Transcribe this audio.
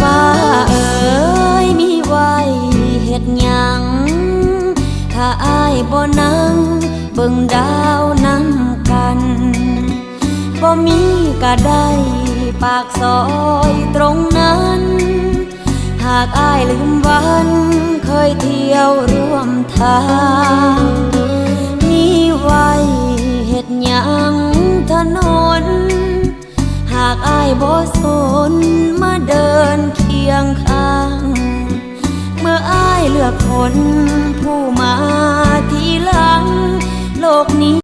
ຟ້າເອີຍ ມີໄວ້ເຮັດຫຍັງ ຖ້າອ້າຍບໍ່ນັ່ງເບິ່ງດາວນຳກັນ ບໍ່ມີກະໄດ້ປາກຊອຍຕົງນັ້ນ ຫາກອ້າຍລືມວັນເຄີຍທ່ຽວຮ່ວມທາງ ມີໄວ້ເຮັດຫຍັງຖະໜົນ ຫາກອ້າຍບໍ່ສົນມາເດີນຄຽງຂ້າງ ເມື່ອອ້າຍເລືອກຄົນຜູ້ໃໝ່